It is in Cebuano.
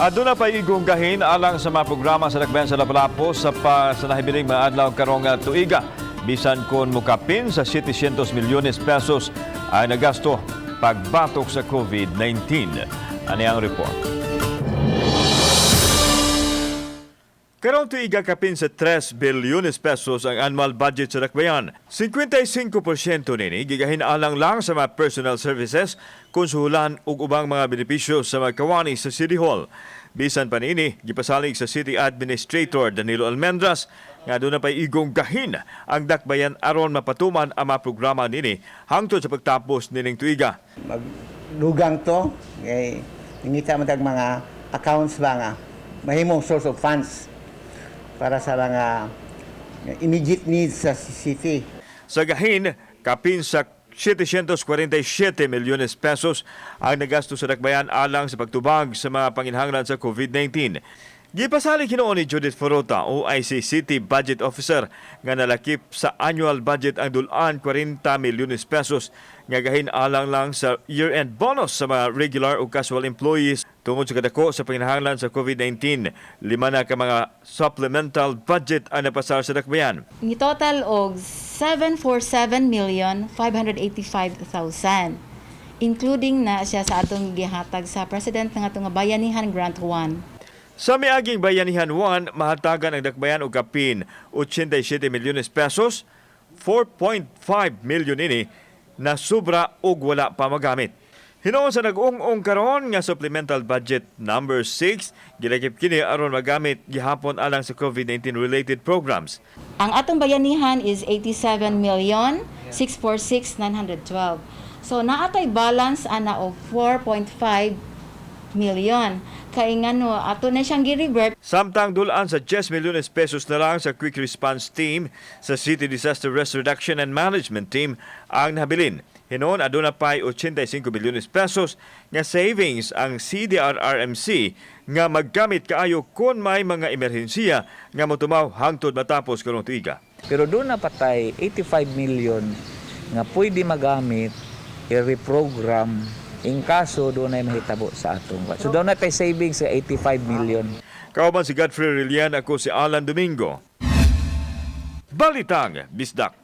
Aduna pa igong gahin alang sa mga programa sa Dakbayan sa Lapu-Lapu sa nahibiling mga adlaw karong tuiga. Bisan kon mukapin sa 700 milyones pesos ay nagasto pagbatok sa COVID-19. Ani ang report. Karong tuiga, kapin sa 3 bilyones pesos ang annual budget sa Dakbayan. 55% nini gigahin alang lang sa mga personal services, konsuhulan ug ubang mga benepisyo sa mga kawani sa City Hall. Bisan pa niini, gipasalig sa City Administrator Danilo Almendras nga aduna pay igong gahin ang Dakbayan aron mapatuman ang mga programa nini hangtod sa pagtapos nining tuiga. Magdugang to kay nangita man tag mga accounts ba nga mahimong source of funds para sa mga immediate needs sa city. Sa gahin, kapin sa 747 milyones pesos ang nagasto sa Dakbayan alang sa pagtubag sa mga panginhanglan sa COVID-19. Gipasalig hinuon ni Judith Forota, OIC City Budget Officer, nga nalakip sa annual budget ang dulaan 40 milyones pesos nga gahin alang lang sa year-end bonus sa mga regular o casual employees tungod sa kadako sa panginhanglan sa COVID-19. Lima na ka mga supplemental budget ang napasar sa Dakbayan. Ni total og 747,585,000, including na siya sa atong gihatag sa president nga atong Bayanihan Grant 1. Sa miaging Bayanihan 1, mahatagan ang Dakbayan og kapin 87 milyones pesos, 4.5 milyon ini na sobra og wala pa magamit. Hinuon sa nag-ung-ung karon nga supplemental budget number 6, gilakip kini aron magamit gihapon alang sa COVID-19 related programs. Ang atong Bayanihan is 87,646,912. So naa tay balance ana og 4.5 million. Kay ngano ato na siyang gi-revert. Samtang dulaan sa 10 milyones pesos na lang sa Quick Response Team sa City Disaster Risk Reduction and Management Team ang nabilin. Hinuon aduna pay 85 milyones pesos nga savings ang CDRRMC nga maggamit kaayo kung may mga emerhensiya nga motumaw hangtod matapos karong tuiga. Pero duna pa tay 85 million nga pwede magamit i-reprogram in kaso duna mahitabo sa atong. So duna tay savings sa 85 million. Kauban si Godfrey Rillian, ako si Alan Domingo. Balitang Bisdak.